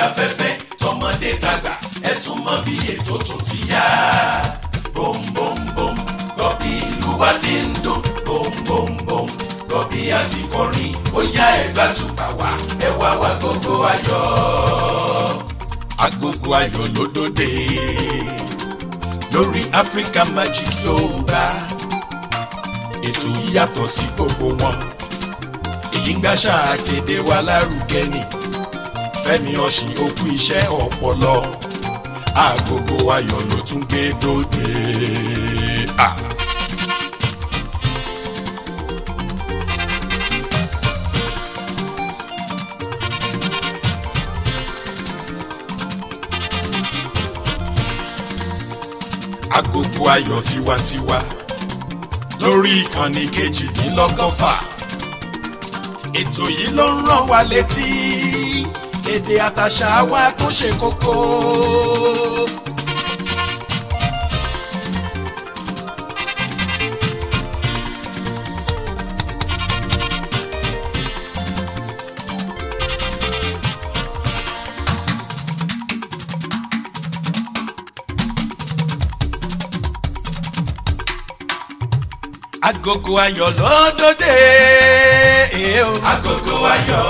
Afẹ́fẹ́ tọmọdé tàgbà, ẹ súnmọ́ bí ètò tún ti yá. Bòm bòm bòm, gbọ́ bí ìlú wa ti ń dùn. Bòm bòm bòm, gbọ́ bí a ti kọrin. Ó yá, ẹ gbàtúpà wá, ẹ wá wá gbogbo ayọ̀. Agogo ayọ̀ ló dòde lórí Africa Magic Yorùbá. Ètò yìí yàtọ̀ sí gbogbo wọn. Èyí ń gbàṣà àtẹ̀dé wa lárugẹ ni. Fẹ́mi Ọ̀sìn òkú iṣẹ́ ọpọlọ. Agogo ayọ̀ ló tún gbé dòde. Ah. Agogo ayọ̀ tiwantiwa lórí ìkànnì 168. Ètò yìí ló ń rán wa létí èdè àtàṣà wa tó ṣe kókó. Agogo ayọ̀ lódòdè. Agogo ayọ̀.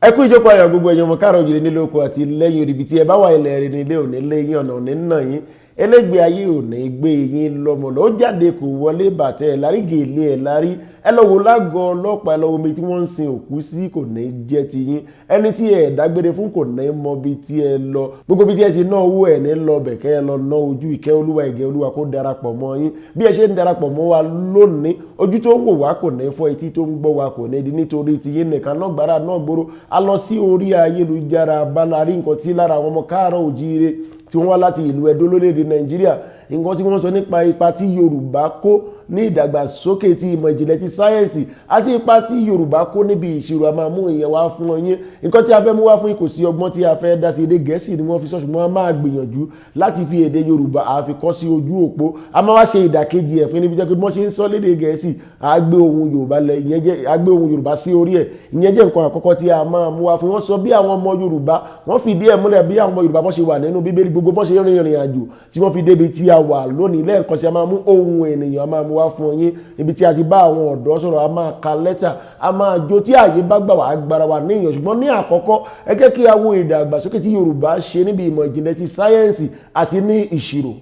Ẹ kú ìjókòó ayọ̀, gbogbo èèyàn ọmọ káàrọ̀ òjìrì nílé oko àti lẹ́yìn òdìbí tí ẹ bá wà. Ilẹ̀ rẹ̀ nílé òní lẹ́yìn ọ̀nà òní nà yín, elégbé ayé òní gbé yín lọ́mọ lọ. Ó jáde kò wọlé, bàtẹ́ ẹ̀ lárí, gèlè ẹ̀ lárí. Ẹ lọ wo lágọ̀ọ́ ọlọ́pàá, ẹ lọ wo omi tí wọ́n ń sin òkú sí. Kò ní jẹ́ ti yín. Ẹni tí ẹ dágbére fún kò ní mọ bí tí ẹ lọ. Gbogbo bí tí ẹ ti ná owó ẹ ní lọ bẹ̀kẹ́ ẹ lọ ná ojú. Ìkẹ́ Olúwa, ìgẹ́ Olúwa kó darapọ̀ mọ́ yín bí ẹ ṣe ń darapọ̀ mọ́ wa lónìí. Ojú tó ń wò wá kò ní fọ́, etí tó ń gbọ́ wa kò ní di nítorí ti yín nìkan náà gbára náà gbòòrò. A lọ sí orí ayélujára bala rí nǹkan tí lára àwọn ọmọ káàárọ̀ òjíire tí wọ́n wá láti ìlú Ẹdó lórílẹ̀‐èdè Nàìjíríà, nǹkan tí wọ́n sọ nípa ipa tí Yorùbá kó ní ìdàgbàsókè ti ìmọ̀ ìjìnlẹ̀ ti sáyẹ́ǹsì àti ipa tí Yorùbá kó níbi ìṣirò. A máa mú ìyẹn wá fún yín. Nǹkan tí a fẹ́ mú wá fún yín, kò sí ọgbọ́n tí a fẹ́ dá sí. Èdè Gẹ̀ẹ́sì ni wọ́n fi sọ, ṣùgbọ́n a máa gbìyànjú láti fi èdè Yorùbá àfi kọ́ sí ojú òpó. A máa wá ṣe ìdàkejì ẹ̀ fún níbi jẹ́ pé bí wọ́n ṣe ń sọ lédè Gẹ̀ẹ́sì, a gbé ohun Yorùbá lẹ, ìyẹn jẹ́ a gbé ohun Yorùbá sí orí ẹ̀. Ìyẹn jẹ́ nǹkan àkọ́kọ́ tí a máa mú wá fún. Wọ́n sọ bí àwọn ọmọ Yorùbá, wọ́n fìdí ẹ̀ múlẹ̀ bí àwọn ọmọ Yorùbá bọ́n ṣe wà nínú Bíbélì, gbogbo bọ́n ṣe rìn ìrìn àjò tí wọ́n fi débi tí a wà lónìí. Lẹ́ẹ̀kan sí, a máa mú ohun ènìyàn, a máa mú wá fún yín ibi tí a ti bá àwọn ọ̀dọ́ sọ̀rọ̀. A máa ka lẹ́tà, a máa jó tí ààyè bá gbà wá agbára wa níyàn. Ṣùgbọ́n ní àkọ́kọ́, ẹ jẹ́ kí a wo ìdàgbàsókè tí Yorùbá ṣe níbi ìmọ̀ ìjìnlẹ̀ ti sáyẹ́ǹsì àti ní ìṣirò.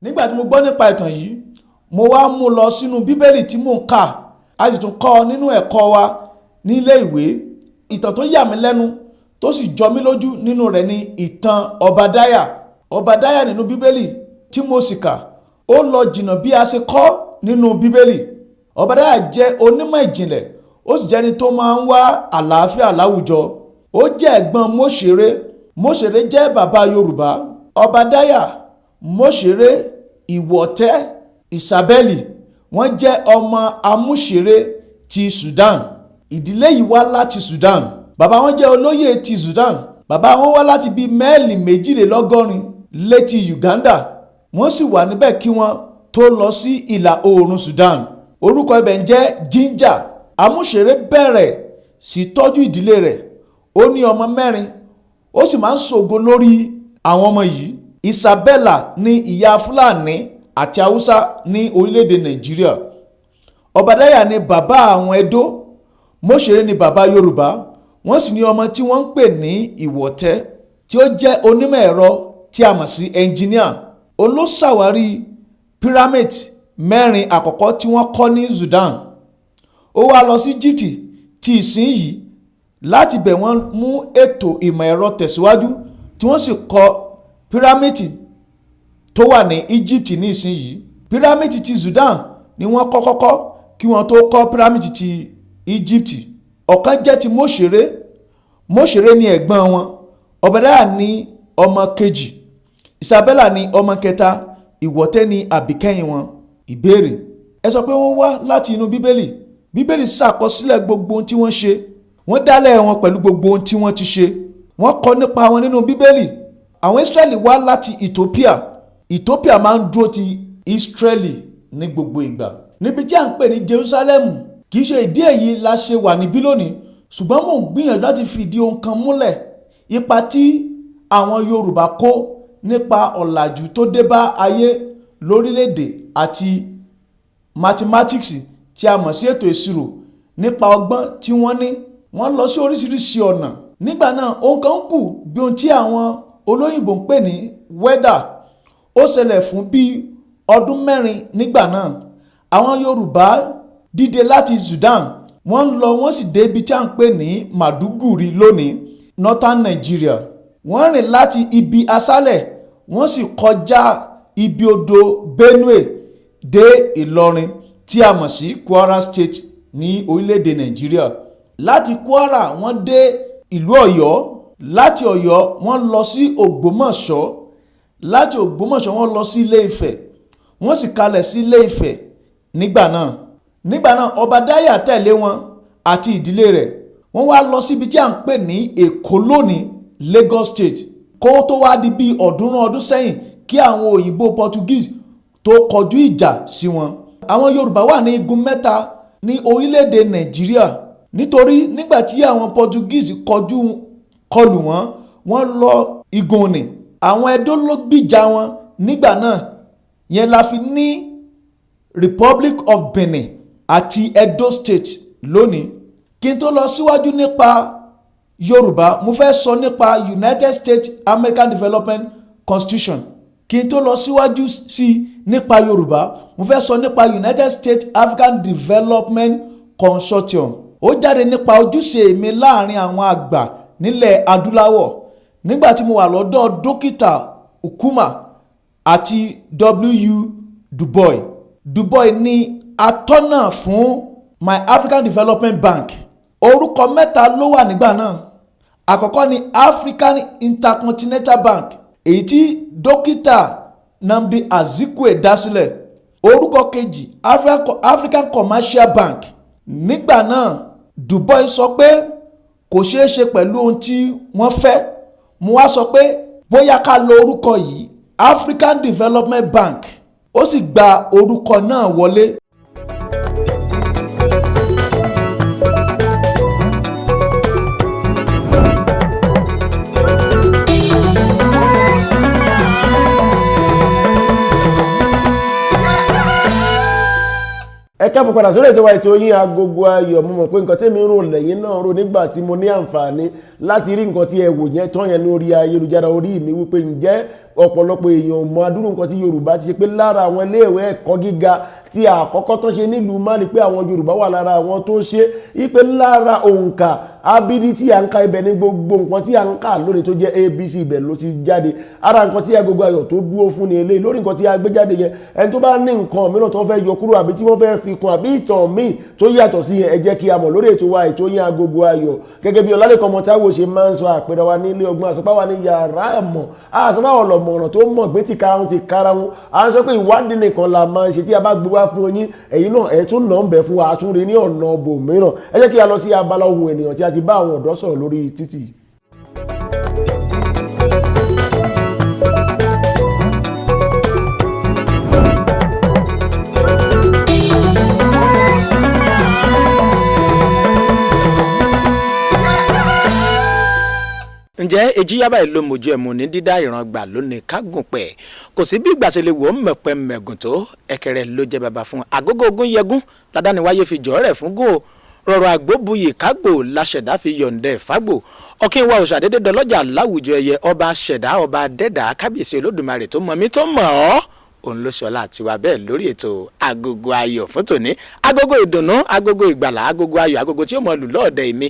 Nígbà tí mo gbọ́ nípa ìtàn yìí, mo wá mú lọ sínú Bíbélì tí mò ń kà, a sì tún kọ́ nínú ẹ̀kọ́ wa nílé ìwé. Ìtàn tó yà mí lẹ́nu tó sì jọ mí lójú nínú rẹ̀ ni ìtàn Ọbadáyà. Ọbadáyà nínú Bíbélì tí mo sì kà, ó lọ jìnnà bí a ṣe kọ́ nínú Bíbélì. Ọbadáyà jẹ́ onímọ̀ ìjìnlẹ̀, ó sì jẹ́ ẹni tó máa ń wá àlàáfíà láwùjọ. Ó jẹ́ ẹ̀gbọ́n Mọ́ṣeré. Mọ́ṣeré jẹ́ bàbá Yorùbá. Ọbadáyà, Mọ́ṣeré, Ìwọ̀tẹ́, Ìsàbẹ́lì, wọ́n jẹ́ ọmọ Amúṣeré ti Sudan. Ìdílé yìí wá láti Sudan. Bàbá wọn jẹ́ olóyè ti Sudan. Bàbá wọn wá láti bíi máìlì 82 létí Uganda. Wọ́n sì wà níbẹ̀ kí wọ́n tó lọ sí ìlà oòrùn Sudan. Orúkọ ibẹ̀ ń jẹ́ Jinja. Amúṣeré bẹ̀rẹ̀ sí tọ́jú ìdílé rẹ̀. Ó ní ọmọ mẹ́rin, ó sì máa ń ṣògo lórí àwọn ọmọ yìí. Isabella ní ìyá Fúlàní àti Haúsá ní orílẹ̀-èdè Nàìjíríà. Ọbadáyà ni bàbá àwọn Ẹdó. Mọ́ṣeré ni bàbá Yorùbá. Wọ́n sì ní ọmọ tí wọ́n ń pè ní Ìwọ̀tẹ́, tí ó jẹ́ onímọ̀ ẹ̀rọ tí a mọ̀ sí ẹnjìníà. Òun ló ṣàwárí pyramid mẹ́rin àkọ́kọ́ tí wọ́n kọ́ ní Sudan. Ó wá lọ sí Egypt tí ìsìn yìí. Láti bẹ̀, wọ́n mú ètò ìmọ̀ ẹ̀rọ tẹ̀síwájú, tí wọ́n sì kọ́ pyramid tó wà ní Egypt ní ìsinyìí. Pyramid ti Sudan ni wọ́n kọ́ kọ́kọ́ kí wọ́n tó kọ́ pyramid ti Egypt. Ọ̀kan jẹ́ ti Mọ́ṣeré. Mọ́ṣeré ni ẹ̀gbọ́n wọn. Ọbadáyà ní ọmọ kejì, Isabella ní ọmọ kẹta, Ìwọ̀tẹ́ ní àbíkẹ́yìn wọn. Ìbéèrè: Ẹ sọ pé wọ́n wá láti inú Bíbélì. Bíbélì ṣàkọsílẹ̀ gbogbo ohun tí wọ́n ṣe. Wọ́n dálẹ̀ wọn pẹ̀lú gbogbo ohun tí wọ́n ti ṣe. Wọ́n kọ nípa wọn nínú Bíbélì. Àwọn Ísírẹ́lì wá láti Ethiopia. Ethiopia máa ń dúró ti Ísírẹ́lì ní gbogbo ìgbà. Níbi tí à ń pè ní Jerusalem, kì í ṣe ìdí èyí la ṣe wà níbí lónìí, ṣùgbọ́n mò ń gbìyànjú láti fìdí ohun kan múlẹ̀: ipa tí àwọn Yorùbá kó nípa ọ̀làjú tó dé bá ayé lórílẹ̀‐èdè àti mathematics tí a mọ̀ sí ètò ìṣirò, nípa ọgbọ́n tí wọ́n ní. Wọ́n lọ sí oríṣiríṣi ọ̀nà nígbà náà. Ohun kan kù bí ohun tí àwọn olóyìnbó ń pè ní weather. Ó ṣẹlẹ̀ fún bíi ọdún 4 nígbà náà. Àwọn Yorùbá dìde láti Sudan, wọ́n ń lọ, wọ́n sì dé ibi tí a ń pè ní Maduguri lónìí, Northern Nigeria. Wọ́n rìn láti ibi aṣálẹ̀, wọ́n sì kọjá ibi odò Benue dé Ìlọrin tí a mọ̀ sí Kwara State ní orílẹ̀-èdè Nàìjíríà. Láti Kwara, wọ́n dé ìlú Ọ̀yọ́. Láti Ọ̀yọ́, wọ́n lọ sí Ògbómọ̀ṣọ́. Láti Ògbómọ̀ṣọ́, wọ́n lọ sí Ilé Ifẹ̀, wọ́n sì kalẹ̀ sí Ilé Ifẹ̀ nígbà náà. Nígbà náà, ọba Dáyà tẹ̀lé wọn àti ìdílé rẹ̀. Wọ́n wá lọ síbi tí à ń pè ní Èkó lónìí, Lagos State, kó tó wá di bíi 300 ọdún sẹ́yìn kí àwọn òyìnbó Portuguese tó kọjú ìjà sí wọn. Àwọn Yorùbá wà ní igun mẹ́ta ní orílẹ̀-èdè Nàìjíríà, nítorí nígbà tí àwọn Portuguese kọjú kọlù wọn, wọ́n lọ igun ní àwọn Ẹdó ló gbìjà wọn nígbà náà. Yẹn la fi ní Republic of Benin àti Edo State lónìí. Kí n tó lọ síwájú nípa Yorùbá, mo fẹ́ sọ nípa United States American Development Constitution. Kí n tó lọ síwájú sí nípa Yorùbá, mo fẹ́ sọ nípa United States African Development Consortium. Ó jáde nípa ojúṣe mi láàrin àwọn àgbà nílẹ̀ adúláwọ̀ nígbà tí mo wà lọ́dọ̀ Dókítà Ukuma àti W. Du Bois. Du Bois ní atọ́nà fún my African Development Bank. Orúkọ mẹ́ta ló wà nígbà náà. Àkọ́kọ́ ní African Intercontinental Bank, èyí tí Dókítà Nnamdi Azikiwe dá sílẹ̀. Orúkọ kejì, African Commercial Bank. Nígbà náà, Du Bois sọ pé kò ṣeé ṣe pẹ̀lú ohun tí wọ́n fẹ́. Mo wá sọ pé bóyá ká lo orúkọ yìí, African Development Bank. Ó sì gba orúkọ náà wọlé. Ẹ káàbọ̀ padà sórí ètò wa, ètò yín, Agogo Ayọ̀. Mo mọ̀ pé nǹkan tẹ́mi ń rò lẹ́yìn náà rò nígbà tí mo ní àǹfààní láti rí nǹkan tí ẹ wò yẹn tán yẹn ní orí ayélujára orí mi, wípé ǹjẹ́ ọ̀pọ̀lọpọ̀ èèyàn mọ adúrú nǹkan tí Yorùbá ti ṣe, pé lára àwọn iléèwé ẹ̀kọ́ gíga tí àkọ́kọ́ tó ṣe nílùú Mali, pé àwọn Yorùbá wà lára àwọn tó ṣe, wípé lára òǹkà abidi tí à ń ka ibẹ̀ ní gbogbo nǹkan tí à ń kà lónìí tó jẹ́ ABC, ibẹ̀ ló ti jáde. Ara nǹkan tí Agogo Ayọ̀ tó dúró fún ni eléyìí. Lórí nǹkan tí a gbé jáde yẹn, ẹni tó bá ní nǹkan mìíràn tó fẹ́ yọ kúrò, àbí tí wọ́n fẹ́ fi kún, àbí ìtàn míì tó yàtọ̀ sí yẹn, ẹ jẹ́ kí a mọ̀ lórí ètò wa, ètò yín, Agogo Ayọ̀. Gẹ́gẹ́ bí Ọlálẹ́kan ọmọ Táíwò ṣe máa ń sọ, àpẹẹrẹ wa nílé ọgbọ́n àsọpá wa ní yàrá ẹ̀mọ́ àsọpá ọ̀lọ́mọ̀ràn tó mọ̀ gbé ti karahun ti karahun. À ń sọ pé ìwádìí nìkan la máa ń ṣe. Tí a bá gbé wá fún yín, ẹ̀yin náà ẹ̀ tún nà ń bẹ̀ fún wa, àtúnre ní ọ̀nà bòmíràn. Ẹ jẹ́ kí a lọ sí abala ohun ènìyàn tí a ti bá àwọn ọ̀dọ́ sọ̀rọ̀ lórí títì. Ǹjẹ́ ejíyábá ìlú mojú ẹ̀mú ní dídá ìran gbà lónìí kágùn pẹ̀? Kò sí bí ìgbàsẹ̀lẹ̀ wò ó mọ̀pẹ́ mẹ̀gùn tó ẹ̀kẹrẹ ló jẹ́ bàbá fún àgógó ogún yẹgún ládàáníwáyé fi jọ́ rẹ̀ fún gò rọrọ̀ àgbóbuyì kágbò láṣẹ̀dá fi yọ̀ǹdẹ̀ fágbò ọ̀kìn wa. Òṣàdédé dọlọ́jà láwùjọ ẹyẹ, ọba ṣẹ̀dá, ọba dẹ́dà, kábíyèsí olódùmarè tó mọ̀ mí tó mọ̀ ọ́, òun ló ṣọlá àtiwá bẹ́ẹ̀ lórí ètò Agogo Ayọ̀ fún tòní. Agogo ìdùnnú, agogo ìgbàlà, agogo ayọ̀, agogo tí ó mọ lù lọ́ọ̀dẹ̀ mi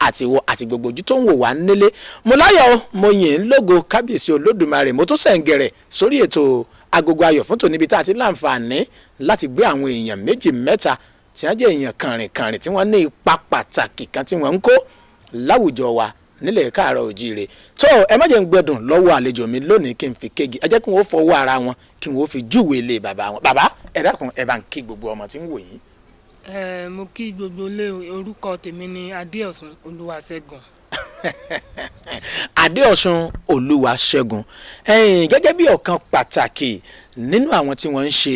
àti wọ àti gbogbo ojú tó ń wò wá nílé. Mo láyọ̀, mo yìn ín lógo, kábíyèsí olódùmarè. Mo tún sẹ̀ǹgẹ̀rẹ̀ sórí ètò Agogo Ayọ̀ fún tòní, ibi tá a ti láǹfààní láti gbé àwọn èèyàn méjì mẹ́ta tí wọ́n jẹ́ èèyàn kànrìnkànrìn, tí wọ́n ní ipa pàtàkì kan tí wọ́n ń kó láwùjọ wa nílẹ̀ káàárọ̀ òjíire. Tó ẹ má jẹ́ ń gbẹdùn lọ́wọ́ àlejò mi lónìí kí n fi kéegi. Ẹ jẹ́ kí wọ́n fọwọ́ ara wọn, kí wọ́n fi júwèé ilé bàbá wọn. Bàbá, ẹ dákun, ẹ bá ń kí gbogbo ọmọ tí ń wò yín. Ẹ mo kí gbogbo ilé, orúkọ tèmi ni Adéọ̀sùn Olúwaṣẹ́gun. Adéọ̀sùn Olúwaṣẹ́gun, ẹ̀yin gẹ́gẹ́ bí ọ̀kan pàtàkì nínú àwọn tí wọ́n ń ṣe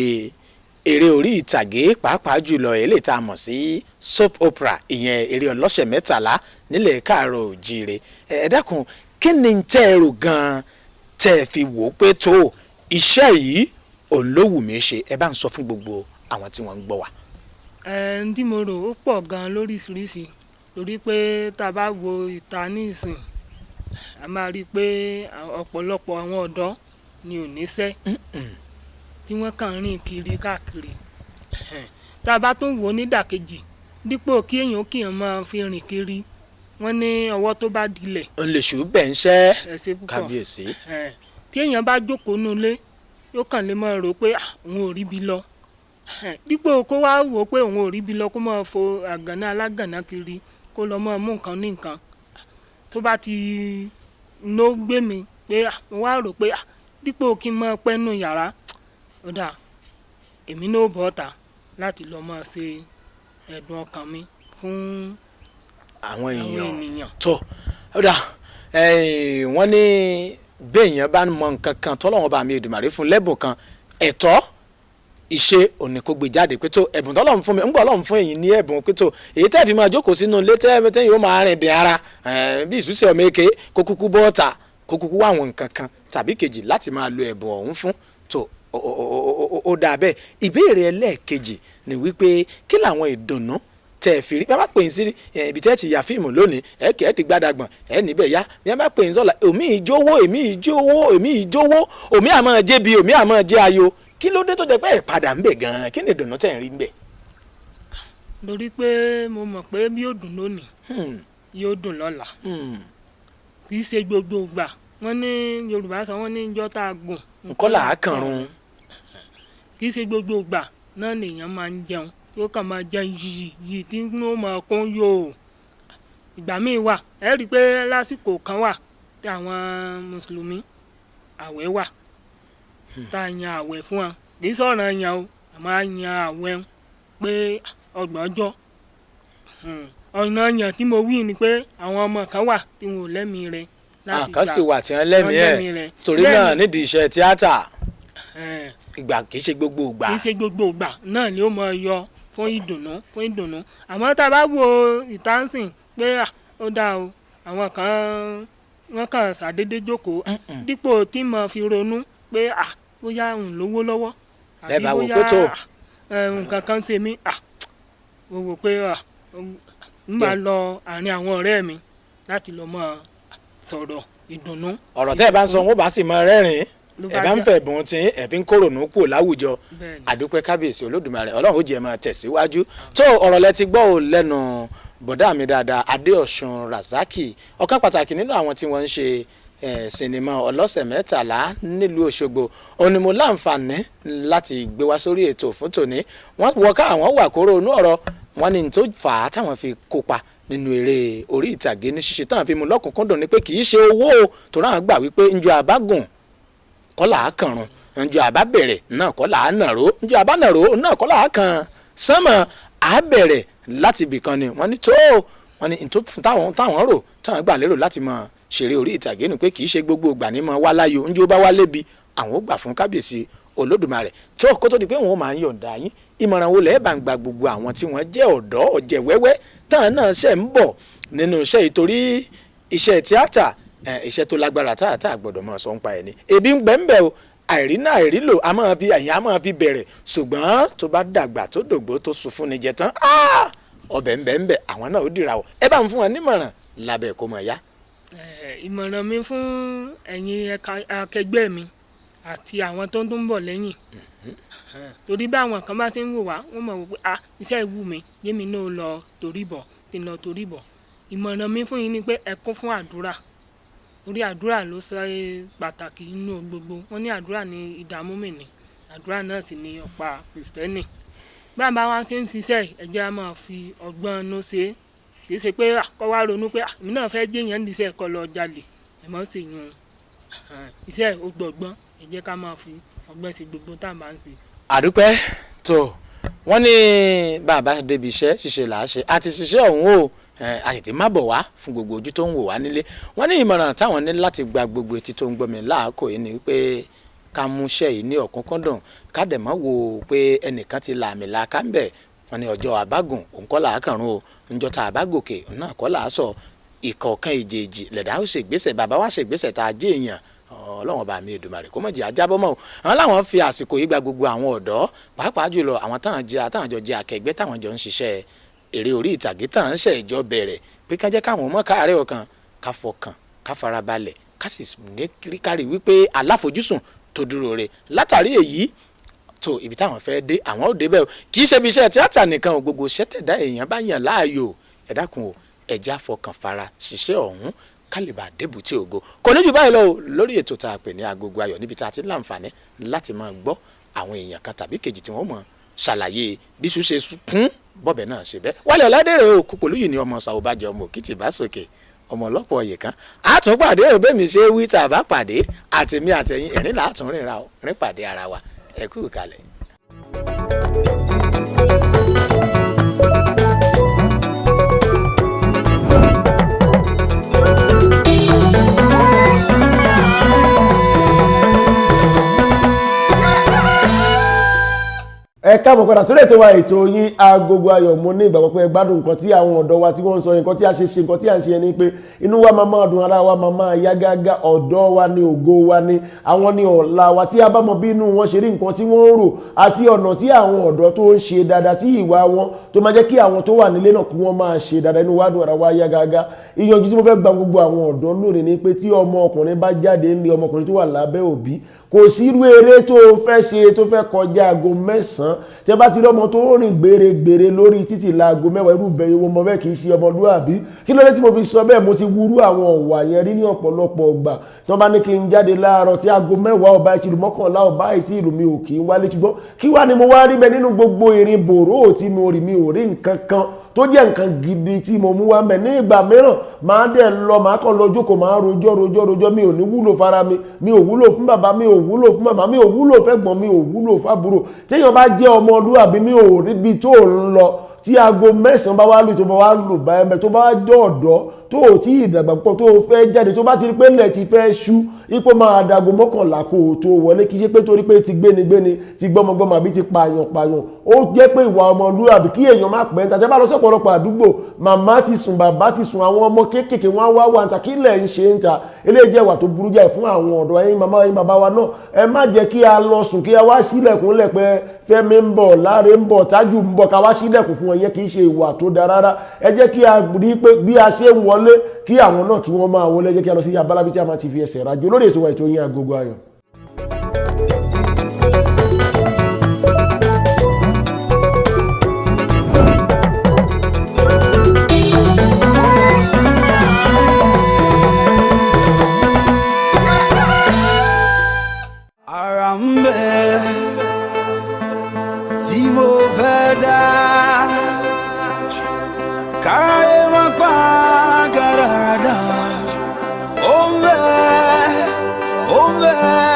eré orí ìtàgé, pàápàá jùlọ eléyìí tá a mọ̀ sí soap opera, ìyẹn eré ọlọ́sẹ̀ 13 nílẹ̀ káàárọ̀ òjíire, ẹ dákun, kí ni tẹ́ ẹ rò gan-an tẹ́ ẹ fi wò ó pé tó iṣẹ́ yìí òun ló wù mí ṣe? Ẹ bá ń sọ fún gbogbo àwọn tí wọ́n ń gbọ́ wa. Ẹ ń tí mo rò ó pọ̀ gan-an lóríṣiríṣi, torí pé tá a bá wo ìta ní ìsìn, a máa rí i pé ọ̀pọ̀lọpọ̀ àwọn ọ̀dọ́ ni ò níṣẹ́ tí wọ́n kàn ń rìn kiri káàkiri. Tá a bá tún wò ó nídàkejì, dípò kí èèyàn kí èèyàn máa fi rìn kiri, wọ́n ní ọwọ́ tó bá dilẹ̀ ń lè ṣù bẹ́ẹ̀ ń ṣẹ́. Ẹ ṣe púpọ̀. Kábíyèsí. Tí èèyàn bá jókòó nulẹ̀, yóò kàn lè máa rò pé, "Ah, òun ò ríbi lọ." Dípò kó wá wò ó pé òun ò ríbi lọ, kó máa fo àgànná alágànná kiri, kó lọ máa mú nǹkan ní nǹkan tó bá ti ló gbé mi pé, "Ah," mo wá rò pé, "Ah, dípò kí n máa pẹ́ nù yàrá, ó dáa, èmi náà ó bọ́ ọ̀tà láti lọ máa ṣe ẹ̀dùn ọkàn mi fún àwọn àwọn èèyàn." ènìyàn. Tó ó dà, wọ́n ní béèyàn bá mọ nǹkan kan tọ́lọ́wọ́n bá mi Èdùmàrè fún lẹ́bùn kan, ẹ̀tọ́ ìṣe òní kó gbé jáde pé tó ẹ̀bùn tọ́lọ́run fún mi ń gbọ́ Ọlọ́run fún èyí ní ẹ̀bùn pé tó èyí tẹ́ fi máa jókòó sínú ilé tẹ́ tẹ́ yóò máa rìn dín ara bí ìsúsẹ́ ọmọ èké, kó kúkú bọ́ ọ̀tà, kó kúkú wá àwọn nǹkan kan tàbí kejì láti máa lo ẹ̀bùn ọ̀hún fún tó ó dáa bẹ́ẹ̀. Ìbéèrè ẹlẹ́ẹ̀kejì ni wípé kí làwọn ìdùnnú tẹ́ ẹ fi rí bí wọ́n bá pè yín sí ibi tẹ́ ẹ ti ya fíìmù lónìí, ẹ kẹ́ ẹ ti gbádàgbọ̀n ẹ níbẹ̀ yá, bí wọ́n bá pè yín sọ́la, òmí ìjówó, èmí ìjówó, èmí ìjówó, òmí àmọ́ jẹ́bi, òmí àmọ́ jẹ́ ayọ̀, kí ló dé tó jẹ́ pé ẹ padà ń bẹ̀ gan-an? Kí ni ìdùnnú tẹ́ ẹ rí ń bẹ̀? Torí pé mo mọ̀ pé bí yóò dùn lónìí, yóò dùn lọ́la. Kì í ṣe gbogbo ìgbà. Wọ́n ní Yorùbá sọ, wọ́n ní ijọ́ tá a gùn nǹkan là á kànrun. Kì í ṣe gbogbo ìgbà náà lèèyàn máa ń jẹun yóò kàn máa jẹun yìí yìí tí ó máa kún yóò. Ìgbà míì wà, ẹ rí i pé lásìkò kan wà tí àwọn mùsùlùmí àwẹ̀ wà tá a yan àwẹ̀ fún wọn. Kì í sọ̀rọ̀ yan o, àmọ́ a yan àwẹ̀ pé 30 ọjọ́. Ọ̀nà yàn tí mo wí ni pé àwọn ọmọ kan wà tí wọn ò lẹ́mìí rẹ̀ láti àkàn sì wà tí wọ́n lẹ́mìí wọ́n ẹ̀ lẹ́mìí rẹ̀. Torí Bẹ́ẹ̀ni. náà nídìí iṣẹ́ tíátà, Ẹ̀hẹ́n. ìgbà kì í ṣe gbogbo ìgbà. Kì í ṣe gbogbo ìgbà náà ni ó máa yọ fún ìdùnnú, fún ìdùnnú. Àmọ́ tá a bá wo ìtànsìn pé, à, ó dáa o, àwọn kan wọ́n kàn ṣàdédé jókòó, dípò tí mo fi ronú pé, à, bóyá òun lówó lọ́wọ́ Lẹ́ bá wò pé tó. À, nǹkan kan ṣe mí, à, mo wò pé, à, n máa lọ àárín àwọn ọ̀rẹ́ mi láti lọ máa sọ̀rọ̀ ìdùnnú. Ọ̀rọ̀ tẹ́ ẹ bá ń sọ, wọn bá sì máa rẹ́rìn-ín. Ló Ẹ bá ń jà. fẹ̀ bùn tí ẹ fi ń kórònú kúrò láwùjọ. Bẹ́ẹ̀ni. Àdúpẹ́, kábíyèsí Olódùmarè, Ọlọ́run ó jẹ́ máa tẹ̀síwájú. Tó ọ̀rọ̀ lẹ ti gbọ́ ò lẹ́nu bọ̀dá mi dáadáa, Adéọ̀sùn Rasaki, ọ̀kan pàtàkì nínú àwọn tí wọ́n ń ṣe sinimá ọlọ́sẹ̀ 13 nílùú Òṣogbo. Òun ni mo láǹfààní láti gbé wá sórí ètò fún tòní. Wọ́n wọ ká àwọn wà kóró inú ọ̀rọ̀ wọn ni tó fà á táwọn fi kópa nínú eré orí ìtàgé ní ṣíṣe, táwọn fi mú lọ́kùnkúndùn ni pé kì í ṣe owó o, torí àwọn gbà wípé njọ àbágùn kọ́là á kànrun, njọ àbá bẹ̀rẹ̀ náà kọ́là á nàró, njọ àbá nàró náà kọ́là á kàn sánmọ̀, á bẹ̀rẹ̀ láti ibìkan ni. Wọ́n ní tó wọ́n ní tó fún táwọn táwọn rò, táwọn gbà lérò láti mọ ṣeré orí ìtàgé nù pé kì í ṣe gbogbo ìgbà ní mọ wá láyò, njọ bá wá lébi, àwọn ó gbà fún kábíyèsí Olódùmarè. Tó kó tó di pé wọn máa ń yọ̀ǹda yín, ìmọ̀ràn wo lẹ́ẹ̀ bá ń gba gbogbo àwọn tí wọ́n jẹ́ ọ̀dọ́ ọ̀jẹ̀ wẹ́wẹ́ táwọn náà ṣe ń bọ̀ nínú iṣẹ́ yìí? Torí iṣẹ́ tíátà, iṣẹ́ tó lágbára táàtà gbọ́dọ̀ máa sọ ń pa ẹ̀ ní ebi ń gbẹ́ ń bẹ̀ o, àìrí náà àìrí lò a máa fi àyìn a máa fi bẹ̀rẹ̀, ṣùgbọ́n tó bá dàgbà tó dògbó tó sùn fún ni jẹ tán, ah! Ọbẹ̀ ń bẹ̀ ń bẹ̀, àwọn náà ó dìra o. Ẹ bá ń fún wọn nímọ̀ràn lábẹ́ kó mọ̀ ya. Ìmọ̀ràn mi fún ẹ̀yin akẹgbẹ́ mi àti àwọn tó ń tún bọ̀ lẹ́yìn, torí bí àwọn kan bá ti ń wò wá, wọ́n mọ̀ wò pé, ah, iṣẹ́ ìwú mi yémi náà lọ torí bọ̀ kí n lọ torí bọ̀. Ìmọ̀ràn mi fún yín ni pé ẹ kún fún àdúrà, torí àdúrà ló ṣe pàtàkì nínú ohun gbogbo. Wọ́n ní àdúrà ní ìdààmú mi ní àdúrà náà sì ní ọ̀pá kìrìsìtẹ́nì. Bí a bá wá ti ń ṣiṣẹ́ yìí, ẹ jẹ́ á máa fi ọgbọ́n inú ṣe é. Kì í ṣe pé, ah, kọ́ wá ronú pé, ah, èmi náà fẹ́ jẹ́yàn níṣẹ́ kọ́ lọ jalè, ẹ̀ mọ́ sí yun iṣẹ́. Ó gbọ̀gbọ́n, ẹ jẹ́ ká máa fi ọgbọ́n ṣe gbogbo tá a bá ń ṣe. Àdúpẹ́ tó. Wọ́n ní bàbá débi iṣẹ́ ṣíṣe là á ṣe àti ṣiṣẹ́ ọ̀hún o, a sì ti má bọ̀ wá fún gbogbo ojú tó ń wò wá nílé. Wọ́n ní ìmọ̀ràn táwọn ní láti gba gbogbo etí tó ń gbọ́ mi láàkó yìí ni wípé ká mú iṣẹ́ yìí ní ọ̀kúnkúndùn, ká dẹ̀ má wo pé ẹnìkan ti làmì làákà ń bẹ̀. Wọ́n ní ọjọ́ àbágùn òun kọ́ làákàrún o, ńjọ́ tá àbágòkè òun náà kọ́ làá sọ. Ìkọ̀ọ̀kan ìjèèjì lẹ̀dá ó ṣègbésẹ̀, bàbá wa ṣègbésẹ̀ tá a jẹ́ èèyàn. Ọlọ́run ọba mi Èdùmàrè kó mọ̀ jẹ́ ajábọ́ mọ́ o. Àwọn làwọn fi àsìkò yìí gba gbogbo àwọn ọ̀dọ́, pàápàá jùlọ àwọn táwọn jẹ́ táwọn jọ jẹ́ akẹgbẹ́ táwọn jọ ń ṣiṣẹ́ eré orí ìtàgé táwọn ń ṣe ìjọ bẹ̀rẹ̀, pé ká jẹ́ káwọn mọ́ káàárẹ̀ ọkàn, ká fọkàn, ká farabalẹ̀, ká sì ní kárí wípé aláfojúsùn tó dúró re. Látàrí èyí tó ibi táwọn fẹ́ dé àwọn ò débẹ̀ o. Kì í ṣe ibi iṣẹ́ tíátà nìkan o, gbogbo iṣẹ́ tẹ̀dá èèyàn bá yàn láàyò, ẹ dákun o, ẹ jẹ́ á fọkàn fara ṣiṣẹ́ ọ̀hún kálíbà débùté ògo. Kò ní jù báyìí lọ o lórí ètò tá a pè ní Agogo Ayọ̀, níbi tá a ti ń láǹfààní láti máa gbọ́ àwọn èèyàn kan tàbí kejì tí wọ́n mọ̀ ṣàlàyé bí iṣu ṣe kún bọ́bẹ̀ náà ṣe bẹ́ẹ̀. Wálé Ọ̀làdèrè o, Kúpọ̀lú yìí ni ọmọ Sàwọ́bàjẹ́, ọmọ Òkìtì bá sókè, ọmọ ọlọ́pọ̀ ọ̀yẹ̀ kan. Àtúnpàdé ò bẹ́ẹ̀ mi ṣe wí tá a bá pàdé, àtèmi àtẹ̀yìn ẹ̀rín làátún rìnra o, rìn pàdé ara wa. Ẹ kú ìkàlẹ̀. Ẹ káàbọ̀ padà sórí ètò wa, ètò yín Agogo Ayọ̀. Mo ní ìgbàgbọ́ pé ẹ gbádùn nǹkan tí àwọn ọ̀dọ́ wa tí wọ́n ń sọ, nǹkan tí a ṣe ṣe, nǹkan tí a ń ṣe ni pé inú wa máa máa dùn, ara wa máa máa yá gágá. Ọ̀dọ́ wa ni ògo wa ni àwọn ni ọ̀la wa. Tí a bá mọ bí inú wọn ṣe rí, nǹkan tí wọ́n ń rò àti ọ̀nà tí àwọn ọ̀dọ́ tó ń ṣe dáadáa, tí ìwà wọn tó máa jẹ́ kí àwọn tó wà nílé náà kí wọ́n máa ṣe dáadáa, inú wa dùn, ara wa yá gágá. Ìyànjú tí mo fẹ́ gba gbogbo àwọn ọ̀dọ́ lónìí ni pé tí ọmọ ọkùnrin bá jáde ńlé, ọmọkùnrin tó wà lábẹ́ òbí, kò sí irú eré tó fẹ́ ṣe tó fẹ́ kọjá aago 9. Tẹ́ bá ti rí ọmọ tó rìn gbèrègbèrè lórí títì láago 10, irú bẹ́ẹ̀ ìwọ ọmọ bẹ́ẹ̀ kì í ṣe ọmọlúàbí. Kí ló dé tí mo fi sọ bẹ́ẹ̀? Mo ti wúrú àwọn ọ̀wà yẹn rí ní ọ̀pọ̀lọpọ̀ ọgbà. Tí wọ́n bá ní kí n jáde láàárọ̀, tí aago 10 ọba ìtìlú 11 ọba ìtìlú, mi ò kì í wálé. Ṣùgbọ́n kí wá ni mo wá rí bẹ nínú gbogbo ìrìn bòró tí mo rì? Mi ò rí nǹkan kan tó jẹ́ nǹkan gidi tí mo mú wá mẹ́. Ní ìgbà mìíràn, máa dẹ̀ lọ, máa kàn lọ jókòó, máa rojọ́ rojọ́ rojọ́. Mi ò ní wúlò fara mi, mi ò wúlò fún bàbá mi, ò wúlò fún màmá mi, ò wúlò fẹ́gbọ́n mi, ò wúlò fábúrò. Téèyàn bá jẹ́ ọmọlúàbí, mi ò ríbi tó ń lọ tí aago 9 bá wá lù, tó bá wá lù bá ẹmẹ, tó bá wá jọ ọ̀dọ́ tó ò tí ìdàgbà púpọ̀ tó fẹ́ jáde, tó bá ti rí pé ilẹ̀ ti fẹ́ ṣú, ipò máa dago 11 kó o tó wọlé. Kì í ṣe pé torí pé ti gbénigbéni, ti gbọ́mọgbọ́mọ àbí ti pààyàn pààyàn. Ó jẹ́ pé ìwà ọmọlúwàbí kí èèyàn má pẹ́ níta. Tẹ́ bá lọ sọ́pọ̀lọpọ̀ àdúgbò, màmá ti sùn, bàbá ti sùn, àwọn ọmọ kéékèèké wọn wá wà níta. Kí lẹ̀ ń ṣe ń ta? Eléyìí jẹ́ ìwà tó burú jáì fún àwọn ọ̀dọ́. Ẹ̀yin màmá, ẹ̀yin bàbá wa náà, ẹ má jẹ́ kí a lọ sùn kí a wá sílẹ̀kùn lẹ̀ pé Fẹ́mi ń bọ̀, Láre ń bọ̀, Tájù ń bọ̀, ká wá sílẹ̀kùn fún wọn. Yẹn kì í ṣe ìwà tó da rárá. Ẹ jẹ́ kí a rí pé bí a ṣe ń wọlé, kí àwọn náà kí wọ́n máa wọlé. Jẹ́ kí a lọ sí abala bí tí a máa ti fi ẹsẹ̀ rájò lórí ètò wa, ètò yín Agogo Ayọ̀. Ara ń bẹ tí mo fẹ́ dá, káyé má pa kàràdà. Ó ń bẹ, ó ń bẹ.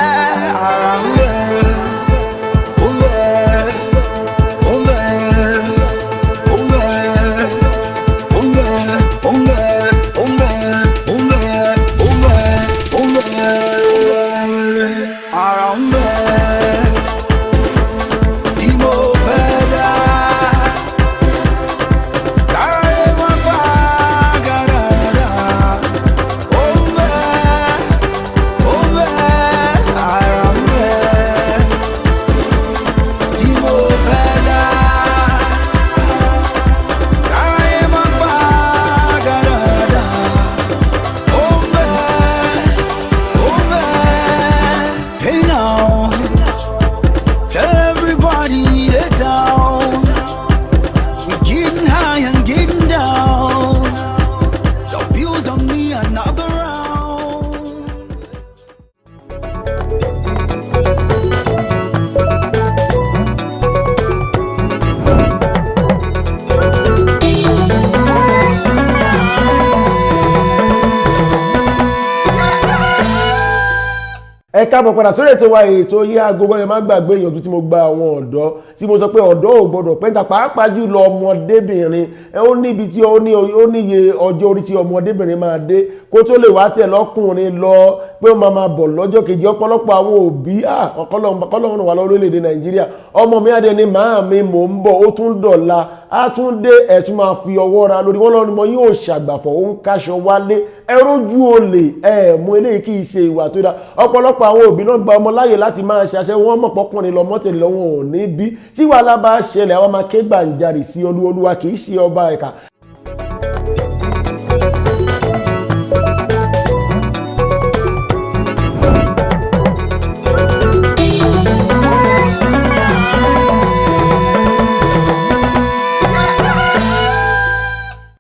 Ẹ káàbọ̀ padà sórí ètò wa, ètò yín Agogo. Ẹ má gbàgbé ìyànjú tí mo gba àwọn ọ̀dọ́, tí mo sọ pé ọ̀dọ́ ò gbọ́dọ̀ pẹ́ńtà, pàápàá jùlọ ọmọdébìnrin. Ẹ ó níbi tí ó ní, ó níye ọjọ́ orí tí ọmọdébìnrin máa dé kó tó lè wá tẹ̀ lọ́kùnrin lọ, pé ó máa máa bọ̀ lọ́jọ́ kejì. Ọ̀pọ̀lọpọ̀ àwọn òbí, ọ̀kọ́lọ́run wà lórílẹ̀‐èdè Nàìjíríà, ọmọ mi adé ni màá mi, mò ń bọ̀, ó tún dọ̀la, á tún dé, ẹ̀ tún máa fi ọwọ́ ra lórí wọn lọ́rùn mọ́, yóò ṣàgbàfọ̀, ó ń káṣọ wálé, ẹ rójú olè, ẹ mú eléyìí, kì í ṣe ìwà tó dáa. Ọ̀pọ̀lọpọ̀ àwọn òbí náà gba ọmọ láàyè láti máa ṣàṣẹ wọn mọ̀ pọ́kùnrin lọ mọ́tẹ̀lẹ́ wọn ò ní bí tí wàhálà bá ṣẹlẹ̀, àwọn máa ké gbàǹjarì sí Olúwa, kì í ṣe ọba ẹ̀ka.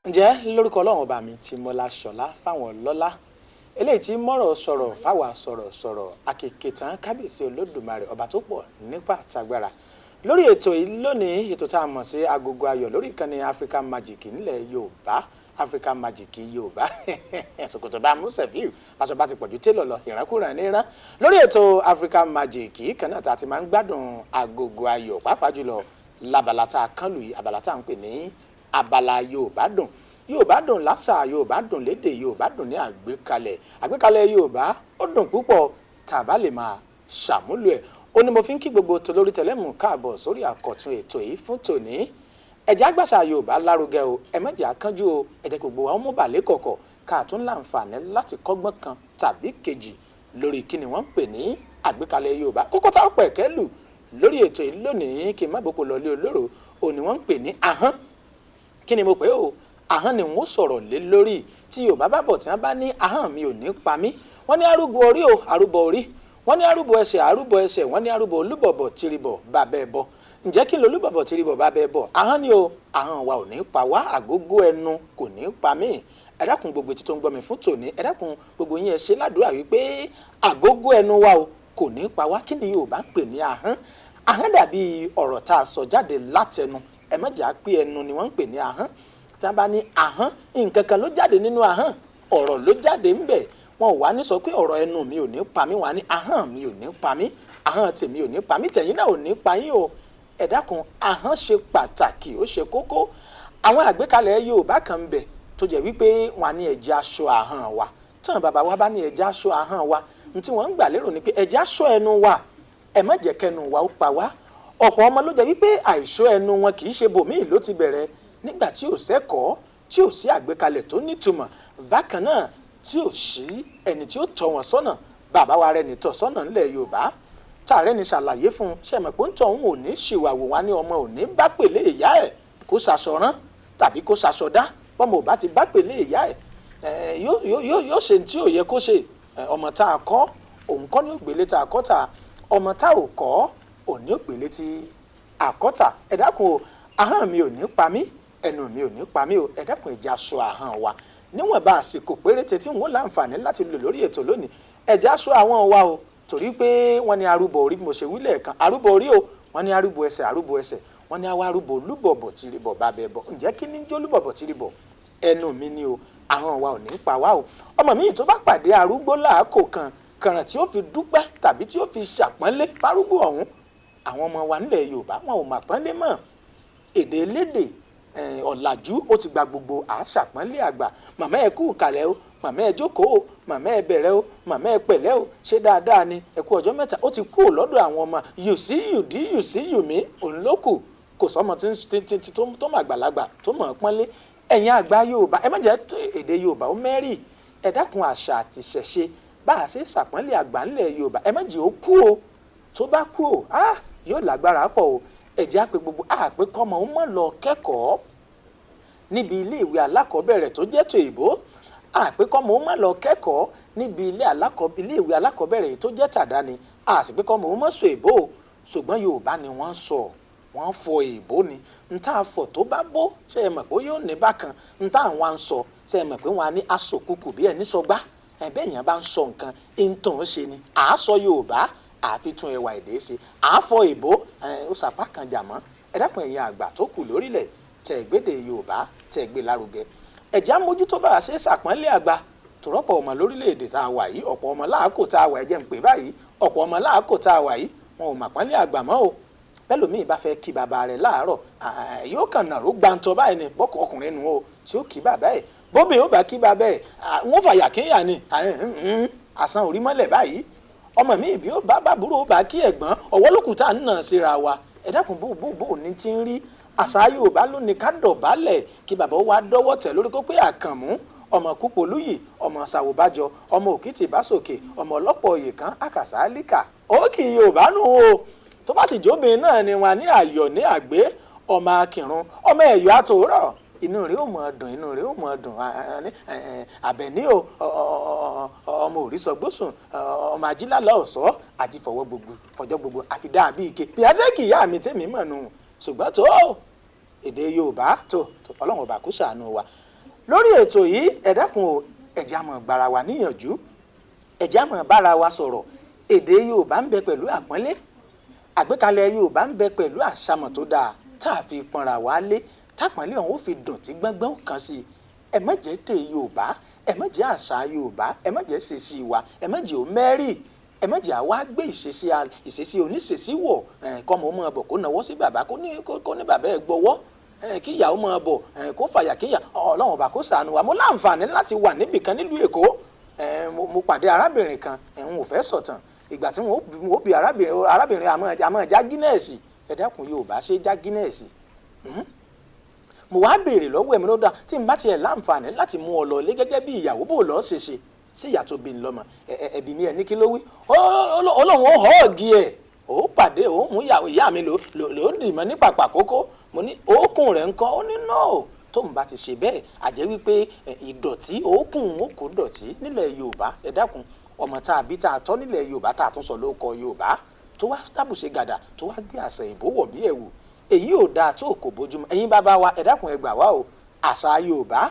Ǹjẹ́ lórúkọ Ọlọ́run ọba mi tí mọ́lá ṣọlá fáwọn lọ́lá, eléyìí tí mọ́rọ̀ sọ̀rọ̀ fáwa sọ̀rọ̀ sọ̀rọ̀, àkèké tán, kábíyèsí Olódùmarè, ọba tó pọ̀ nípa àtagbára. Lórí ètò yìí lónìí, ètò tá a mọ̀ sí Agogo Ayọ̀ lórí ìkànnì African Magic nílẹ̀ Yorùbá, African Magic Yorùbá, ṣòkòtò bá mú sẹ̀fíù, aṣọ bá ti pọ̀jù télọ̀ lọ, ìránkúràn níran. Lórí ètò African Magic kan náà tá a ti máa ń gbádùn Agogo Ayọ̀, pàápàá jùlọ labala tá a kán lù yìí, abala tá a ń pè ní abala Yorùbá dùn. Yorùbá dùn lásà, Yorùbá dùn lédè, Yorùbá dùn ní àgbékalẹ̀. Àgbékalẹ̀ Yorùbá ó dùn púpọ̀ tàbá lè máa ṣàmúlò ẹ̀. Ó ní mo fi ń kí gbogbo tolórí tẹlẹ́mù káàbọ̀ sórí àkọ́tún ètò yìí fún tòní. Ẹ jẹ́ àgbàṣà Yorùbá lárugẹ o, ẹ má jẹ́ àkánjú o, ẹ jẹ́ gbogbo wa ó mú bàlẹ́ kọ̀kọ̀ káàtún láǹfààní láti kọ́gbọ́n kan tàbí kejì lórí kí ni wọ́n ń pè ní àgbékalẹ̀ Yorùbá. Kókó tá ọ̀pọ̀ ẹ̀kẹ́ lù lórí ètò yìí lónìí, kí n má boko lọlé olóró, òní wọ́n ń pè ní ahọ́n. Kí ni mo pè o? Ahọ́n ni wọ́n sọ̀rọ̀ lé lórí. Tí Yorùbá bá bọ̀, tí wọ́n bá ní ahọ́n mi ò ní pa mí, wọ́n ní arúgbó orí o, arúgbó orí, wọ́n ní arúgbó ẹsẹ̀, arúgbó ẹsẹ̀, wọ́n ní arúgbó olúbọ̀bọ̀ tiribọ̀ bàbá ẹbọ. Ǹjẹ́ kí lolúbọ̀bọ̀ tiribọ̀ bàbá ẹbọ? Ahọ́n ni o, ahọ́n wa ò ní pa wá, àgógó ẹnu kò ní pa mí. Ẹ dákun, gbogbo etí tó ń gbọ́ mi fún tòní, ẹ dákun, gbogbo yín, ẹ ṣe ládùúrà wípé àgógó ẹnu wa o kò ní pa wá. Kí ni Yorùbá ń pè ní ahọ́n? Ahọ́n dàbí ọ̀rọ̀ tá a sọ jáde látẹnu. Ẹ má jà pé ẹnu ni wọ́n ń pè ní ahọ́n. Tí wọ́n bá ní ahọ́n, nǹkan kan ló jáde nínú ahọ́n, ọ̀rọ̀ ló jáde ńbẹ̀. Wọn ò wá ní sọ pé ọ̀rọ̀ ẹnu mi ò ní pa mí, wọn á ní ahọ́n mi ò ní pa mí, ahọ́n tèmi ò ní pa mí, tẹ̀yìn náà ò ní pa yín o. Ẹ dákun, ahọ́n ṣe pàtàkì, ó ṣe kókó. Àwọn àgbékalẹ̀ Yorùbá kan ń bẹ tó jẹ́ wípé wọn á ní ẹ̀jẹ̀ aṣọ ahọ́n wa. Tán bàbá wa bá ní ẹ̀jẹ̀ aṣọ ahọ́n wa, ní tí wọ́n ń gbà lérò ni pé ẹ̀jẹ̀ aṣọ ẹnu wa, ẹ má jẹ́ kẹnu wa ó pa wá. Ọ̀pọ̀ ọmọ ló jẹ́ wípé àìṣọ́ ẹnu wọn kì í ṣe bòmíì ló ti bẹ̀rẹ̀, nígbà tí ò sẹ́kọ̀ọ́, tí ò sí àgbékalẹ̀ tó nítumọ̀, bákan náà tí ò sí ẹni tí ó tọ́ wọn sọ́nà. Bàbá wa rẹ̀ nìtọ́ sọ́nà ńlẹ̀ Yorùbá, tààrẹ́ ni ṣàlàyé fún un, ṣe mọ̀ pé ń tọ́ òun ò ní ṣìwàwò wá ní ọmọ ò ní bá pèlé ìyá ẹ̀ kó ṣaṣọ rán tàbí kó ṣaṣọ dá. Bọ́mọ ò bá ti bá pèlé ìyá ẹ̀, yóò ṣe tí ò yẹ kó ṣe. Ọmọ tá a kọ́ òun kọ́ ní ògbélé tá a kọ́ ta, ọmọ tá ò kọ́ òní ògbélé tí àkọ́tà. Ẹ dákun o, ahọ́n mi ò ní pa mí, ẹnu mi ò ní pa mí o. Ẹ dákun, ẹ jẹ́ aṣọ ahọ́n wa níwọ̀nba àsìkò péréte tí wọ́n láǹfààní láti lò lórí ètò lónìí. Ẹ jẹ́ aṣọ àwọn wa o, torí pé wọ́n ní arúbọ orí, bí mo ṣe wí lẹ́ẹ̀kan, arúbọ orí o, wọ́n ní arúbọ ẹsẹ̀, arúbọ ẹsẹ̀, wọ́n ní àwa arúbọ olúbọ̀bọ̀ tìrìbọ̀ bàbẹ̀ bọ̀. Ǹjẹ́ kí ní jẹ́ olúbọ̀bọ̀ tìrìbọ̀? Ẹnu mi ni o, ahọ́n wa ò ní pa wá o. Ọmọ mi tó bá pàdé arúgbó làákò kan kàràn tí ó fi dúpẹ́ tàbí tí ó fi ṣàpọ́nlé fárúgbó ọ̀hún, àwọn ọmọ wa nílẹ̀ Yorùbá wọn ò mà pọ́nlé mọ́. Èdè elédè ọ̀làjú ó ti gba gbogbo àṣàpọ́nlé àgbà. Màmá ẹ kú kàlẹ̀ o, màmá ẹ jókòó o, màmá ẹ bẹ̀rẹ̀ o, màmá ẹ pẹ̀lẹ́ o, ṣé dáadáa ni, ẹ kú ọjọ́ mẹ́ta, ó ti kú lọ́dọ̀ àwọn ọmọ. You see you dí, you see you mí, òun ló kù. Kò sọ́mọ tó mọ̀ àgbàlagbà tó mọ̀ pọ́nlé. Ẹ̀yin àgbà Yorùbá, ẹ má jẹ́ èdè Yorùbá ó mẹ́rì. Ẹ dákun, àṣà àti ìṣẹ̀ṣe bá a ṣe ṣàpọ́nlé àgbà ńlẹ̀ Yorùbá, ẹ má jẹ́ ó kú o. Tó bá kú o, yóò lágbára pọ̀ o. Ẹ jẹ́ àpè gbogbo àpè kọ́mọ ó mọ̀ lọ kẹ́kọ̀ọ́ níbi ilé ìwé alákọ̀ọ́bẹ̀rẹ̀ tó jẹ́ tòyìnbó, àpè kọ́mọ ó mọ̀ lọ kẹ́kọ̀ọ́ níbi ilé ìwé alákọ̀ọ́bẹ̀rẹ̀ tó jẹ́ tàdáni, àsìpé kọ́mọ ó mọ̀ sọ èbó, ṣùgbọ́n Yorùbá ni wọ́n sọ, wọ́n fọ èbó ni. N tá a fọ̀ tó bá bó, ṣe é mọ̀ pé yóò ní bákan? N tá àwọn à ń sọ, ṣe é mọ̀ pé wọ́n á ní aṣòkùkù bí ẹni sọgbá? Ẹ̀bẹ́ èèyàn bá ń sọ nǹkan ń tàn ṣe ni à á sọ Yorùbá, àfi tún ẹwà èdè ṣe, à á fọ èbó, ó sàpá kan jà mọ́. Ẹ dákun, ẹ̀yin àgbà tó kù lórílẹ̀ tẹ̀ gbédè Yorùbá, tẹ̀ gbé lárugẹ, ẹ̀jẹ̀ amójútó bá a ṣe ṣàpọ́nlé àgbà, tòrọ́pọ̀ ọmọ lórílẹ̀‐èdè tá a wà yìí, ọ̀pọ̀ ọmọ láàkó tá a wà, ẹ̀jẹ̀ ń pè báyìí. Ọ̀pọ̀ ọmọ láàkó tá a wà yìí wọn ò mà pọ́nlé àgbà mọ́ o. Bẹ́lòmíì bá fẹ́ kí bàbá rẹ̀ láàárọ̀, yóò kàn nàró gbàǹtọ̀ báyìí ni, bọ́kọ̀ ọkùnrin nu o tí ó kí bàbá ẹ̀, bóbi ó bá kí bàbá ẹ̀, wọ́n fàyà kéèyàn ni àsan orí mọ́lẹ̀ báyìí. Ọmọ mi ìbí ó bá bàbúrò ó bá kí ẹ̀gbọ́n, ọ̀wọ́ lókùtà ń nà síra wa. Ẹ dákun, bó bó bó ní ti ń rí àṣà Yorùbá lónìí, ká dọ̀bálẹ̀ kí bàbá wa dọ́wọ́ tẹ̀ lórí kó pé Àkànmú ọmọ Kúpolúyì, ọmọ Sàwòbájọ, ọmọ Òkìtì Básòkè, ọmọ ọlọ́pọ̀ òye kan àkàsálíkà, ó kì í Yorùbá nù o. Tó bá sì jóbìn náà ni wọn ní ayọ̀ ní àgbé, ọmọ akírun, ọmọ ẹ̀yọ́ àtòrọ̀, inú rẹ̀ ó mọ̀ dùn, inú rẹ̀ ó mọ̀ dùn. Àbẹ̀ní o, ọmọ òrìṣọgbósùn, ọmọ ajílálà ọ̀sọ́ àti fọwọ́ gbogbo fọjọ́ gbogbo àfi dáa bí ike pìyàsẹ́kì ìyá mi tèmi mọ̀ nù. Ṣùgbọ́n tó èdè Yorùbá tó Ọlọ́run ọba kó ṣàánú wa lórí ètò yìí. Ẹ dákun o, ẹ jẹ́ á máa gbára wa níyànjú, ẹ jẹ́ á máa bára wa sọ̀rọ̀. Èdè Yorùbá ń bẹ pẹ̀lú àpọ́nlé, àgbékalẹ̀ Yorùbá ń bẹ pẹ̀lú àṣàmọ̀ tó dáa tá a fi pọnra wá lé, tápọ̀nlé ọ̀hún ó fi dùn tí gbọ́ngbọ́n kan sí i. Ẹ má jẹ́ dé Yorùbá, ẹ má jẹ́ àṣà Yorùbá, ẹ má jẹ́ ṣèṣì wa, ẹ má jẹ́ òmẹ́rì, ẹ má jẹ́ àwa gbé ìṣesí oníṣesí wọ̀. Kọ́mọ ó máa bọ̀ kó nawọ́ sí bàbá, kó ní bàbá ẹ̀ gbọ́wọ́, kí ìyàwó máa bọ̀ kó fàyà kíyà. Ọlọ́run ọba kó ṣàánú wa. Mo láǹfààní láti wà níbìkan nílùú Èkó, mo pàdé arábìnrin kan, n ò fẹ́ sọ̀tàn. Ìgbà tí wọ́n bí arábìnrin àmọ́ já gínẹ́ẹ̀sì. Ẹ dákun, Yorùbá ṣe já gínẹ́ẹ̀sì? Mo wá béèrè lọ́wọ́ ẹ̀mí lọ́dà tí n bá tiẹ̀ láǹfààní láti mú ọ lọ lé gẹ́gẹ́ bí ìyàwó, bò lọ́ọ́ ṣe ṣe sí ìyá tó bí n lọ́mọ? Ẹ̀bí mi ẹ̀ ní kí ló wí? Ọlọ́run ó họ́ọ̀gì ẹ̀, ó pàdé ó mú ìyá mi ló dì mọ́ ní pàpà kókó. Mo ní òókùn rẹ̀ ń kọ́? Ó ní nọ́ọ̀, tó ń bá ti ṣe bẹ́ẹ̀ àjẹ́ wípé ìdọ̀tí òókùn ó kó dọ̀tí nílẹ̀ Yorùbá. Ẹ dákun, ọmọ tá a bí tá a tọ́ nílẹ̀ Yorùbá, tá a tún sọ lóko Yorùbá, tó wá tábùṣe gàdà, tó wá gbé àṣà ìbówọ̀ bí ẹ̀wù, èyí ò dáa tó kò bójúmu. Ẹ̀yin bàbá wa, ẹ dákun, ẹ gbà wá o. Àṣà Yorùbá,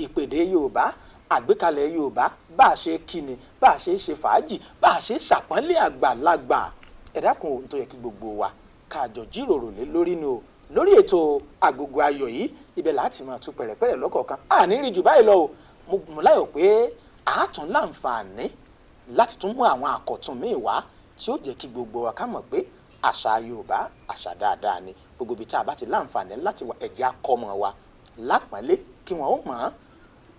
ìpèdè Yorùbá, àgbékalẹ̀ Yorùbá, bá a ṣe kíni, bá a ṣe ṣe fàájì, bá a ṣe ṣàpọ́nlé àgbàlagbà, ẹ dákun, ohun tó yẹ kí gbogbo wa ká jọ jíròrò lé lórí nu o. Lórí ètò Agogo Ayọ̀ yìí, ibẹ̀ láti máa tú pẹ̀rẹ̀pẹ̀rẹ̀ lọ́kọ̀ọ̀kan. Àní rí jù báyìí lọ o. Mo láyọ̀ pé àátún láǹfààní láti tún mú àwọn àkọ̀tun míì wá tí ó jẹ́ kí gbogbo wa ká mọ̀ pé àṣà Yorùbá àṣà dáadáa ni. Gbogbo ibi tá a bá ti láǹfààní láti wà, ẹ̀jẹ̀ akọ́mọ wa lápọ́nlé kí wọ́n ó mọ̀ ọ́n,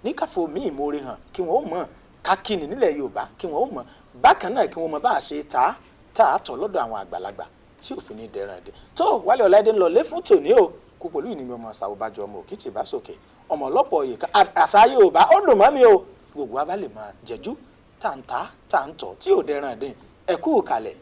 ní káfọ́ míì ìmoore hàn kí wọ́n ó mọ̀, kákìnì nílẹ̀ Yorùbá kí wọ́n ó mọ̀, bákan náà kí wọ́n mọ̀ bá a ṣe ta tá a tọ̀ lọ́dọ̀ àwọn àgbàlagbà tí òfin ní dẹran dé. Tó Wálé Ọláìdé ń lọ lé fún tòní o. Kú pẹ̀lú ìnimi ọmọ Sàwọ́bàjọ, ọmọ Òkìtì Básòkè, ọmọ ọlọ́pọ̀ òye kan. Àṣà Yorùbá ó dùn mọ́ mi o. Gbogbo wa bá lè máa jẹ́jú tàǹtà tàǹtọ̀ tí ò dẹran dín. Ẹ kú kalẹ̀.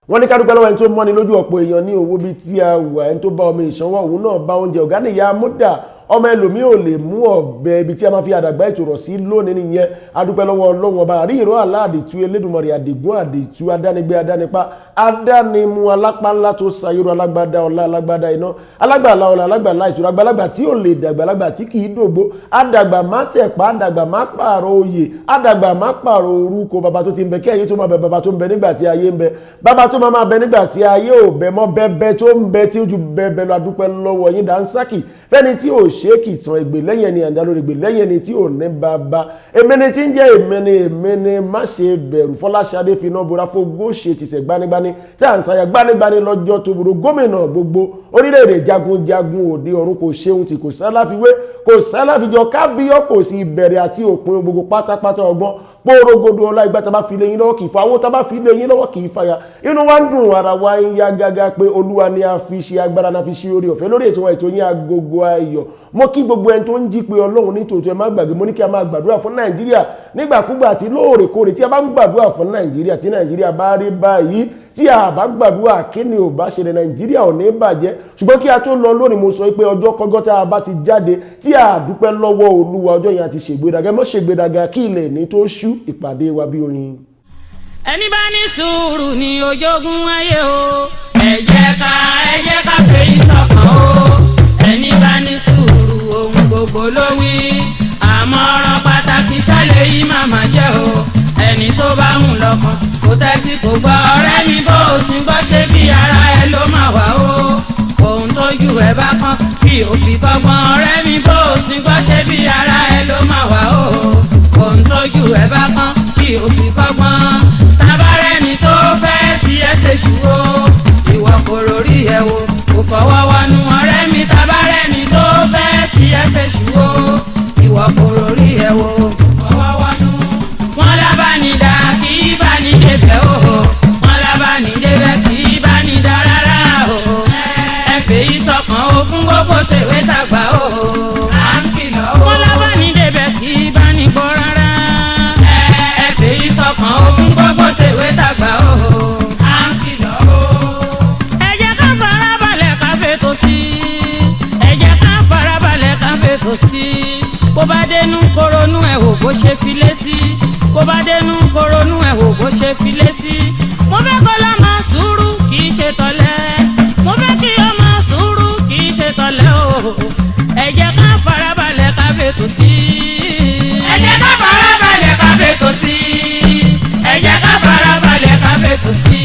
Wọ́n ní ká dúpẹ́ lọ́wọ́ ẹni tó mọ́ni lójú. Ọ̀pọ̀ èèyàn ní owó bíi tí a wà, ẹni tó bá ọmọ ìṣanwó òun náà bá oúnjẹ ọ̀gá nìyá múdà, ọmọ ẹlòmíì ò lè mú ọ̀bẹ. Ibi tí a máa fi àdàgbà ètò rọ̀ sí lónìí nìyẹn. Adúpẹ́ lọ́wọ́ Ọlọ́run ọba àrí ìró àlá àdìtú Elédùmarè, àdìgún àdìtú, adánigbé adánipa adánimu, alápá ńlá tó sayúrò, alágbádá ọlá, alágbádá iná, alágbàlá ọlá, alágbàlá ìtura, àgbàlagbà tí ò lè dàgbàlagbà tí kì í dògbó, àdàgbà má tẹ̀pá, àdàgbà má pààrọ̀ oyè, àdàgbà má pààrọ̀ orúkọ. Bàbá tó ti ń bẹ kí ayé tó máa bẹ, bàbá tó ń bẹ nígbà tí ayé ń bẹ, bàbá tó máa bẹ nígbà tí ayé ò bẹ mọ́, bẹ́bẹ́ tó ń bẹ tí ó ju bẹ́bẹ́ lọ. Adúpẹ́ lọ́wọ́ yín Dànsákì fẹ́ni tí ò ṣe é kì tán ègbè lẹ́yìn ẹni àdá lórí ègbè lẹ́yìn ẹni tí ò ní bàbá. Èmi ni tí ń jẹ́ èmi ni, èmi ni má ṣe bẹ̀rù. Fọláṣadé finá bora fógó ṣe tìṣẹ̀ gbanigbani tí à ń sayà gbanigbani lọ́jọ́ tó burú. Gómìnà gbogbo orílẹ̀-èdè, jagunjagun òde ọ̀run, kò ṣeun tí kò sáláfiwé, kò sáláfijọ, kábíyọ́ kò sí ìbẹ̀rẹ̀ àti òpin gbogbo pátápátá, ọgbọ́n porogodo ọlá. Ìgbà tá a bá fi lé yín lọ́wọ́ kì í fa owó, tá a bá fi lé yín lọ́wọ́ kì í fàyà. Inú wa ń dùn, ara wa ń yá gágá pé Olúwa ni a fi ṣe agbára náà fi ṣe orí ọ̀fẹ́ lórí ètò wa, ètò yín Agogo Ayọ̀. Mo kí gbogbo ẹni tó ń jí pé Ọlọ́run ní tòótọ́. Ẹ má gbàgbé, mo ní kí a máa gbàdúrà fún Nàìjíríà nígbàkúgbà àti lóòrèkóòrè. Tí a bá ń gbàdúrà fún Nàìjíríà, tí Nàìjíríà bá rí báyìí, tí a bá gbàdúrà, kí ni ò bá ṣẹlẹ̀? Nàìjíríà ò ní bàjẹ́. Ṣùgbọ́n kí a tó lọ lónìí, mo sọ pé ọjọ́ kọ́gọ́ tá a bá ti jáde tí a dúpẹ́ lọ́wọ́ Olúwa, ọjọ́ yẹn àti ṣègbéraga. Mọ́ ṣègbéraga kí ilẹ̀ ní tó ṣú. Ìpàdé wa bí oyin. Ẹni bá ní sùúrù ní ojoogun ayé o. Ẹ jẹ́ ká, ẹ jẹ́ ká fèyí sọ́kàn o. Ẹni bá ní sùúrù, ohun gbogbo ló wí. Àmọ́ ọ̀rọ̀ pàtàkì ṣálẹ̀ yìí màmá jẹ́ o. Ẹni tó bá ń lọ́kàn. Kò tẹ́tí kò gbọ́ ọ̀rẹ́ mi bó o sì ń gbọ́ ṣé bí ara ẹ ló máa wà o. Ohun tójú ẹ bá kán kí o fi kọ́gbọ́n ọ̀rẹ́ mi bó o sì ń gbọ́ ṣé bí ara ẹ ló máa wà o. Ohun tójú ẹ bá kán kí o fi kọ́gbọ́n. Tabarẹ́ni tó fẹ́ fi ẹ́ ṣe ṣù o. Ìwọ kò rórí ẹ wo kò fọwọ́ wọnú ọ̀rẹ́ mi tabarẹ́ni tó fẹ́ fi ẹ́ ṣe ṣù o. Ìwọ kò rórí ẹ wo kò fọwọ́ wọnú. Wọ́n lábánidá kì í bá ní débẹ̀ o. Wọ́n lábánidébẹ̀ kì í bá ní dá rárá o. Ẹ fèyí sọkàn o fún gbogbo tèwé tàgbà o. À ń kìlọ̀ o. Wọ́n lábánidébẹ̀ kì í bá ní gbọ́ rárá. Ẹ fèyí sọkàn o fún gbogbo tèwé tàgbà o. À ń kìlọ̀ o. Ẹ jẹ́ ká farabalẹ̀ ká fètò sí i. Ẹ jẹ́ ká farabalẹ̀ ká fètò sí i. Bó bá dénú koronú ẹ̀ wò bó ṣe fi lé sí. Bó bá dénú koronú ẹ̀ wò bó ṣe fi lé sí. Mo fẹ́ kó lọ́ máa sùúrù kì í ṣe tọ̀lẹ́. Mo fẹ́ kí o máa sùúrù kì í ṣe tọ̀lẹ́ o. Ẹ jẹ́ ká farabalẹ̀ ká fètò sí i. Ẹ jẹ́ ká farabalẹ̀ ká fètò sí i. Ẹ jẹ́ ká farabalẹ̀ ká fètò sí i.